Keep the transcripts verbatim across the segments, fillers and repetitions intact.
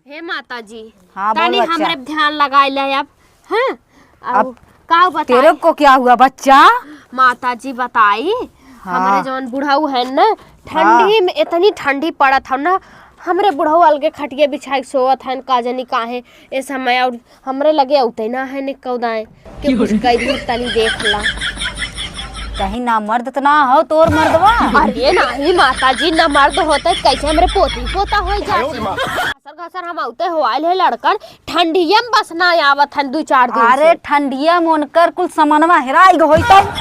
हे माता जी, हाँ, बोल तनी बच्चा। हमरे ध्यान लगाई ले अब, हैं? अब अब का बताई? तेरे को क्या हुआ बच्चा? माता जी बताई, हाँ। हमरे जौन बुढ़ऊ है न, हाँ। ठंडी में इतनी ठंडी पड़त हौ न, हमरे बुढ़ऊ अलगे खटिया बिछाई के सोवत हन, का जनी काहे ए समय, और हमरे लगे औते ना है ने कौदाए के कुछ कह दी, तनी देख ला। कहीं ना मर्द त ना हो तोर मर्दवा? अरे नाही माता जी, ना मर्द होते कैसे हमरे पोती पोता हो जाते? घसर घसर हम औते हो आइल है लड़कन, ठंडिया में बस ना आवत हन दू चार दिन अरे से। ठंडिया में उनकर कुल समनवा हेराई गो होई तब।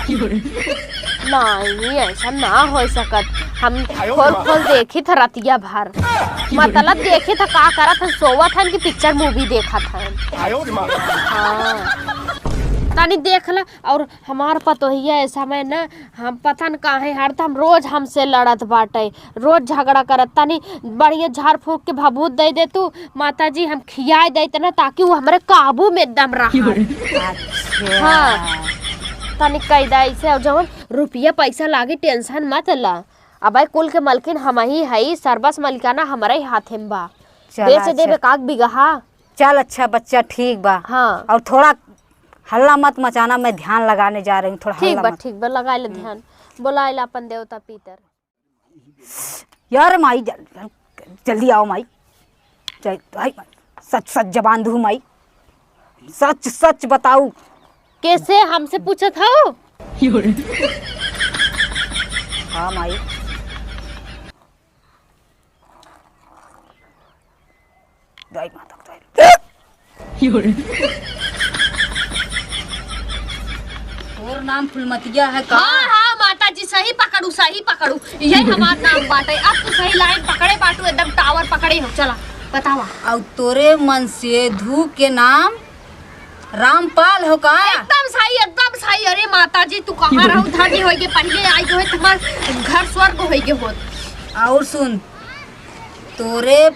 नहीं, ऐसा ना हो सकत। हम खोल खोल देखी था रतिया भर, मतलब देखी था का करत हन, सोवत हन कि पिक्चर मूवी देखत हन। हाँ। तनी देख ला, और हमार पतोहिया ए समय ना, हम पता न काहे हरदम रोज हमसे लड़त बाटे, रोज झगड़ा करत। तनी बढ़िया झाड़ फूँक के भभूत दे दे तू माता जी, हम खियाए देते ना, ताकि वो हमरे काबू में एकदम रहा। अच्छा। हाँ, तनी कह दे ऐसे, और जवन रुपया पैसा लागी टेंशन मत ला। अबे कुल के मलकिन हमही हई, सरबस मलिकाना हमरे हाथे में बा। चल, बेच अच्छा। देबे काक बिगहा। चल अच्छा बच्चा, ठीक बा। हाँ। और थोड़ा हल्ला मत मचाना, मैं ध्यान लगाने जा रही हूँ, थोड़ा ठीक हल्ला बा, मत। ठीक बा, लगा ले ध्यान। बोला आइला अपन देवता पितर। यार माई, जल-, जल-, जल्दी आओ माई। जय, हाय माई, सच सच जबान दू माई, सच सच बताऊ। कैसे हमसे पूछत हो? हाँ माई। जय माता दी, जय। तोर नाम फुलमतिया है का? हाँ, हाँ, माता जी, सही पकड़ू, सही पकड़ू। यही हमार नाम बाटे। अब तू सही लाइन पकड़े बाटू, एकदम टावर पकड़े हो। चला, बतावा। और तोरे मन से धू के नाम रामपाल हो का? एकदम सही, एकदम सही। अरे माता जी, तू कहाँ रहू? धन्य होइगे, पहिले आई गए, तुम्हार घर स्वर्ग होइगे होत। और सुन, तोरे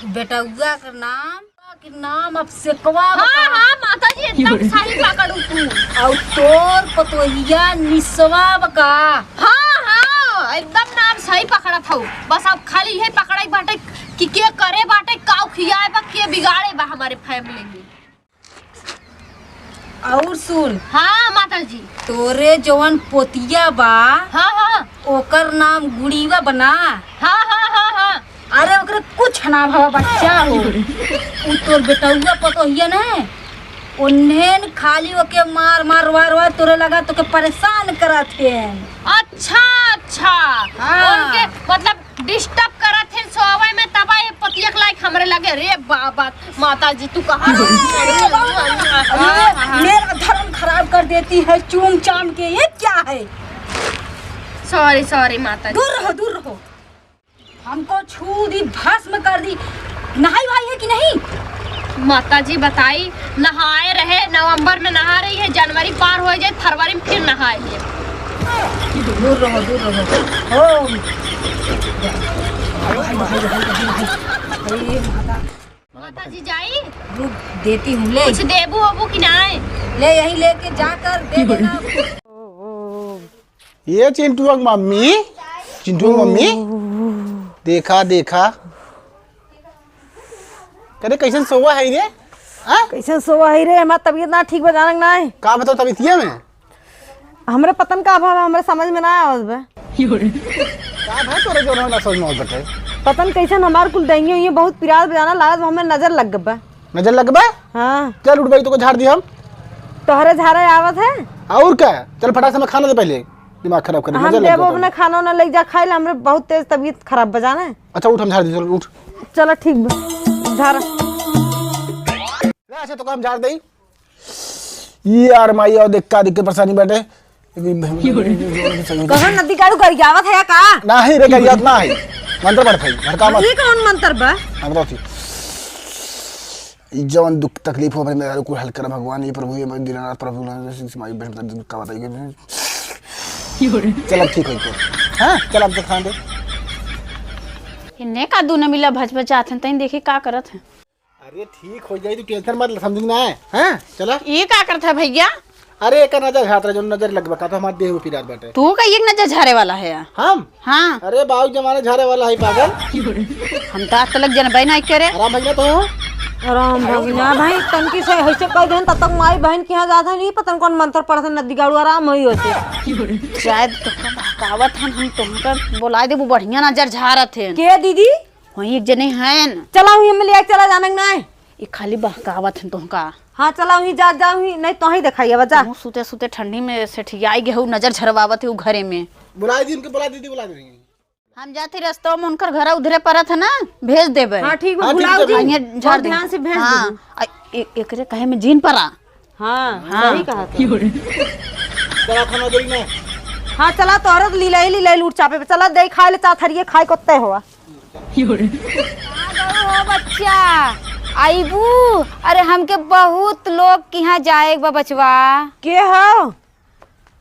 बेटउआ का नाम, के नाम अब सेकवा हाँ, बता। हाँ, माता जी, एकदम सही पकड़ू तू। और तोर पतोहिया निसवा बका। हाँ, हाँ, एकदम नाम सही पकड़त हऊ। बस अब खाली यही पकड़ाई बाटे कि के करे बाटे, काऊ खियाए बा, के बिगाड़े बा हमारे फैमिली में। और सुन। हाँ, माता जी। तोरे जवन पोतिया बा, हाँ, हाँ। ओकर नाम गुड़ीवा बना। हाँ, हाँ, हाँ, हाँ। अरे, ओकरे कुछ ना भवा, बच्चा हो। उ तोर बेटउआ पतोहिया न, उन्हें खाली ओके मार, मार, वार, वार तोरे लगा, तोके परेशान करत है। अच्छा, अच्छा। हाँ। उनके, मतलब, disturb करत है सोवे में, तब ये पतिया के लायक हमरे लगे। रे बाबा, माता जी, तू कहाँ अरे, अरे, मेरा धर्म खराब कर देती है चूम चाम के, ये क्या है? Sorry, sorry माता जी। दूर रहो, दूर रहो। हमको छू दी, भस्म कर दी। नहाई वहाई है कि नहीं? माता जी बताई, नहाए रहे, नवंबर में नहा रही है, जनवरी पार हो जाए, फरवरी में फिर नहाए लिए। दूर रहो, दूर रहो। ओ। अरे माता। माता जी जाई? रुक, देती हूँ, ले। कुछ देबू होबू कि नाय? ले, यहीं लेके जाकर दे देना। ये चिंटुआ की मम्मी, चिंटुआ की मम्मी, देखा, देखा। करे कैसन सोवा है रे? हाँ? कैसन सोवा है रे? हमार तबीयत ना ठीक बा, जानक ना है। का बताओ तबीयतिया में? हमरे पतन का भाव, हमरे समझ में ना आवत बा। का भाई तोरे जो ना समझ में आवत बटे? पतन कैसन हमार कुल देंगे हुई बहुत पिरात बजाना लागत बा, हमें नजर लग गबा। नजर लगबा? हाँ। चल उठ भाई, तोको झाड़ दी हम। तोहरे झाड़े आवत है? और का? चल फटाक से हमें खाना दे पहले, दिमाग खराब कर हम नजर लग देबो गबा। अपने खाना ना ले जा खाए ला, हमरे बहुत तेज तबीयत खराब बजाना है। अच्छा उठ, हम झाड़ दी, चल उठ। चलो ठीक बा, झाड़। ले, अच्छा तोको हम झाड़ दई। ये यार माई, और देख का दिक्कत परेशानी बाटे। कहाँ नदी काढ़ू गरियावत है का? नाही रे, गरियावत ना है। मंत्र पढ़त है, भड़का मत। ये कौन मंत्र बा? हम तो थी। ई जवन दुख तकलीफ हो, मेरे को हल कर भगवान, ये प्रभु, ये मेरे दीनानाथ प्रभु, माई बहन का दुख का बताइए। चल अब ठीक होई तो। हाँ, चल अब दिखा दे। इन्हें का दूनो मिला भचभचात हैं, तईं देखी का करत हैं। अरे ठीक हो जाई, तू tension मत ले, समझी ना है? हाँ, चला। ये का करत है भैया? अरे, एकर नजर झारत रहे, जौन नजर लगबा का, तो हमार देह में पिरात बाटे। तू का एक नजर झारे वाला है? हम? हाँ। अरे, बाऊ जमाने झारे वाला है, पागल। हम तो आज तलक जनबे नहीं करे। आराम भगिना तो हो? आराम भगिना भाई, तनकी से ऐसे कह देन, तब तक माई बहन के यहाँ जात है, नहीं पता कौन मंत्र पढ़त है, नदी गाड़ू आराम होई होते। शायद तो बहकावत हन, हम तुमका बोला देबू, बढ़िया नजर झारत है। के दीदी? वहीं एक जने हैं। चला हुई, हम ले चला जाने ना है। ये खाली बहकावत हैं तुमका। हाँ, चला हुई, जा, जा हुई, नहीं तो ही दिखाई अब जा। तू सुते सुते ठंडी में सेठियाई गए हो, नजर झरवावत है उ घरे में। बुला दी उनके, बुला दीदी, बुला दी। हम जाते रस्तों में उनकर घर उधरे परत है ना, भेज देबे। हाँ, ठीक बा, हाँ, ठीक बुलाओ बा, जी। हाँ, ये झाड़ बहुत दे। ध्यान से भेज हाँ, देबे। आ, ए-, एकरे कहे में जीन परा। हाँ, हाँ। सही कहा तो। चला खाना दे ना। हाँ, चला तोहरे तो लीला ही लीला लूट चापे पे। चला दे खाए ले, चाह थरिये खाए कोते हुआ। कहाँ गयो हो बच्चा? आइबू? अरे हमके बहुत लोग के यहाँ जाए बा बचवा। के हो?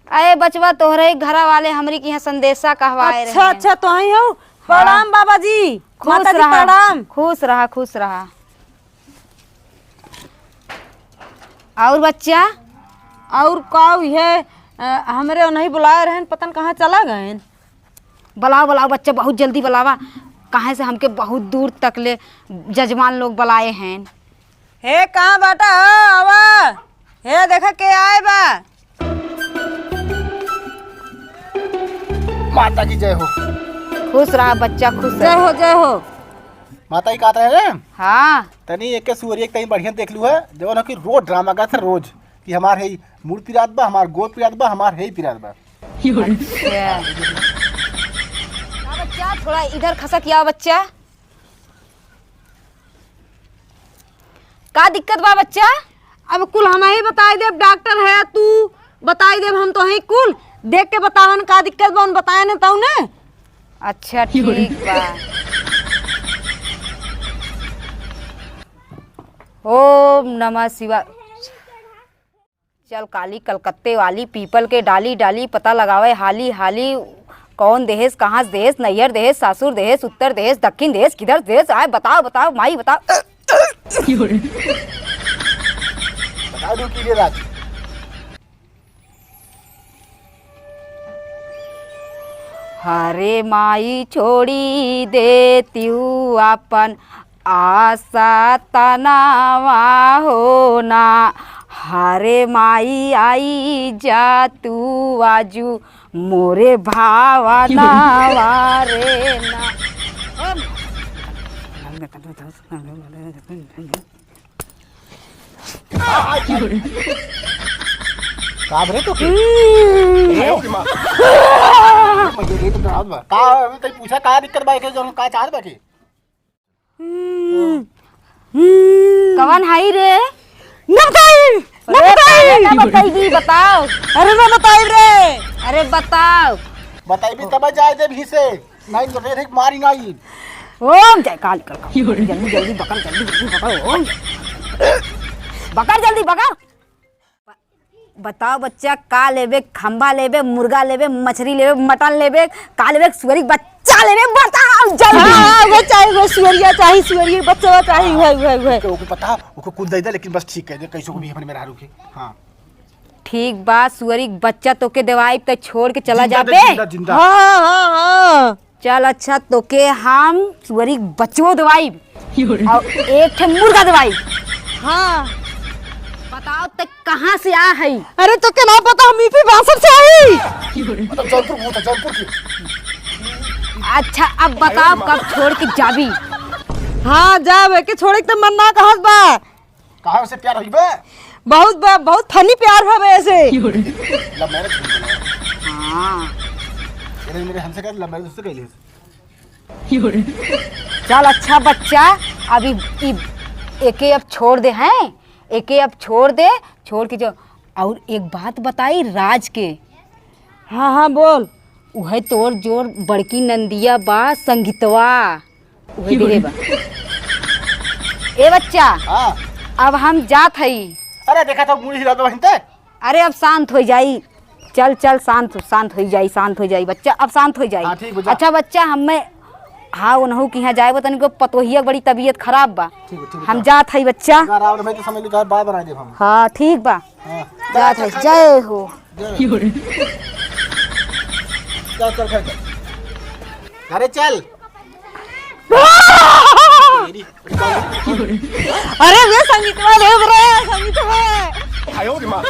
अरे बचवा, तोहरे ही घरा वाले हमरी के यहाँ संदेशा कहवाए अच्छा, रहे। अच्छा, तो आई हो। हाँ। प्रणाम बाबा जी। खुश माता जी, रहा, प्रणाम। खुश रहा, खुश रहा। और बच्चा? और का, ये, अ, हमरे नहीं बुलाए रहन, पता न कहाँ चला गए। बुलाओ, बुलाओ बच्चा, बहुत जल्दी बुलावा। काहे से हमके बहुत दूर तक ले जजमान लोग बुलाए हैं। हे, कहाँ बाटा हो? आवा। हे, देखा के आए बा। माता की जय हो। खुश रहा बच्चा, खुश जय रहा। हो, जय हो। माता की कहत रहे रे? हाँ। तनी एक के सुअरिया के तनी बढ़िया देख लू है, जवन हो कि रोज ड्रामा करत है रोज, कि हमार है मूड़ पिरात बा, हमार गोड़ पिरात बा, हमार है पिरात बा। अच्छा। का बच्चा, थोड़ा इधर खसक आवा बच्चा। का दिक्कत बा बच्चा? अब कुल हम ही बताई देब, डॉक्टर है, तू बताई देब, हम तो ही कुल देख के बतावन का दिक्कत बा, उन बताए न तऊ ने। अच्छा, ठीक बा। ओम नमः शिवाय। चल काली कलकत्ते वाली, पीपल के डाली डाली, पता लगावे हाली हाली, कौन देहेस, कहाँ देहेस, नैहर देहेस, सासुर देहेस, उत्तर देहेस, दक्षिण देहेस, किधर देहेस, आए बताओ, बताओ माई बताओ। बता दो की रे राज। हरे माई छोड़ी देतिउ आपन आसा तनावा हो ना, हरे माई आई जा तू आजू मोरे भावनावा रे ना। का भरे तो के? हम्म। ए, ओके माँ। ये तो डरावत बा। का, तई पूछा का दिक्कत बा, के जौन का चाहत बाटे? हम्म। हम्म। कवन हई रे? ना बताई, ना अरे, बताई। काहे ना बताई जी, बताओ। अरे ना बताई रे। अरे बताओ। बताई भी तब जाए दे भी से। नहीं तो रे मारी नहीं। ओम जय काल कर। जल्दी, जल्दी बकर, जल्दी, जल्दी बकर, ओम। बकर, जल्दी बकर। बताओ बच्चा, का लेबे? खम्बा लेबे, मुर्गा लेबे, मछरी लेबे, मटन लेबे, का लेबे? सुअरी बच्चा लेबे, बताओ जल्दी। हाँ, हाँ, वो चाही, वो सुअरिया चाही, सुअरिया बच्चा चाही, वही, वही, वही। ओके, ओके, पता, ओके कुल दे दे, लेकिन बस ठीक है, कैसे को भी अपने मेहरारू के। हाँ। ठीक बा, सुअरी बच्चा तोके देवाई, त छोड़ के चला जिंदा दे, जाबे। जिंदा, जिंदा। हाँ, हाँ, हाँ। चल अच्छा, तोके हम सुअरी बच्चो देवाई और एक ठे मुर्गा देवाई। हाँ। बताओ त कहाँ से आ है? अरे तोके ना पता, हम यूपी बासठ से आई। मतलब जौनपुर, वो तो जौनपुर की। अच्छा अब बताओ कब छोड़ के जाबी? हाँ जाबे, के छोड़े के त मन ना कहत बा। कहाँ से प्यार होई बे? बहुत बा, बहुत funny प्यार बा बे ऐसे। Love marriage होई बे। हाँ। अरे मेरे हमसे कर, love marriage उससे कर ले। चल अच्छा बच्चा, अभी इ-, एके अब छोड़ दे हैं, एके अब छोड़ दे, छोड़ के जो, और एक बात बताई राज के। हाँ, हाँ, बोल। उहे तोर जोर बड़की नंदिया बा संगीतवा। उहे देहे बा। ए बच्चा, हाँ। अब हम जात हई। अरे देखा तो मुड़ी हिला दो बहिन ते। अरे अब शांत हो जाई। चल, चल, शांत, शांत हो जाई, शांत हो जाई बच्चा, अब शांत हो जाई। हाँ, ठीक बा, जा। अच्छा बच्चा, हमें हाँ, उनहू के यहाँ जाए बा, तनिको पतोहिया के बड़ी तबीयत खराब बा। ठीक बा, ठीक बा, हम चल। जात हई बच्चा। ना, रावण भाई के समय लिखा है, बात बना देब हम। हाँ, ठीक बा। हाँ। जात हई, जय हो। जय हो। चल, चल, चल, चल। अरे चल। अरे वे संगीतवा रे, रे संगीतवा। आयो रे माँ।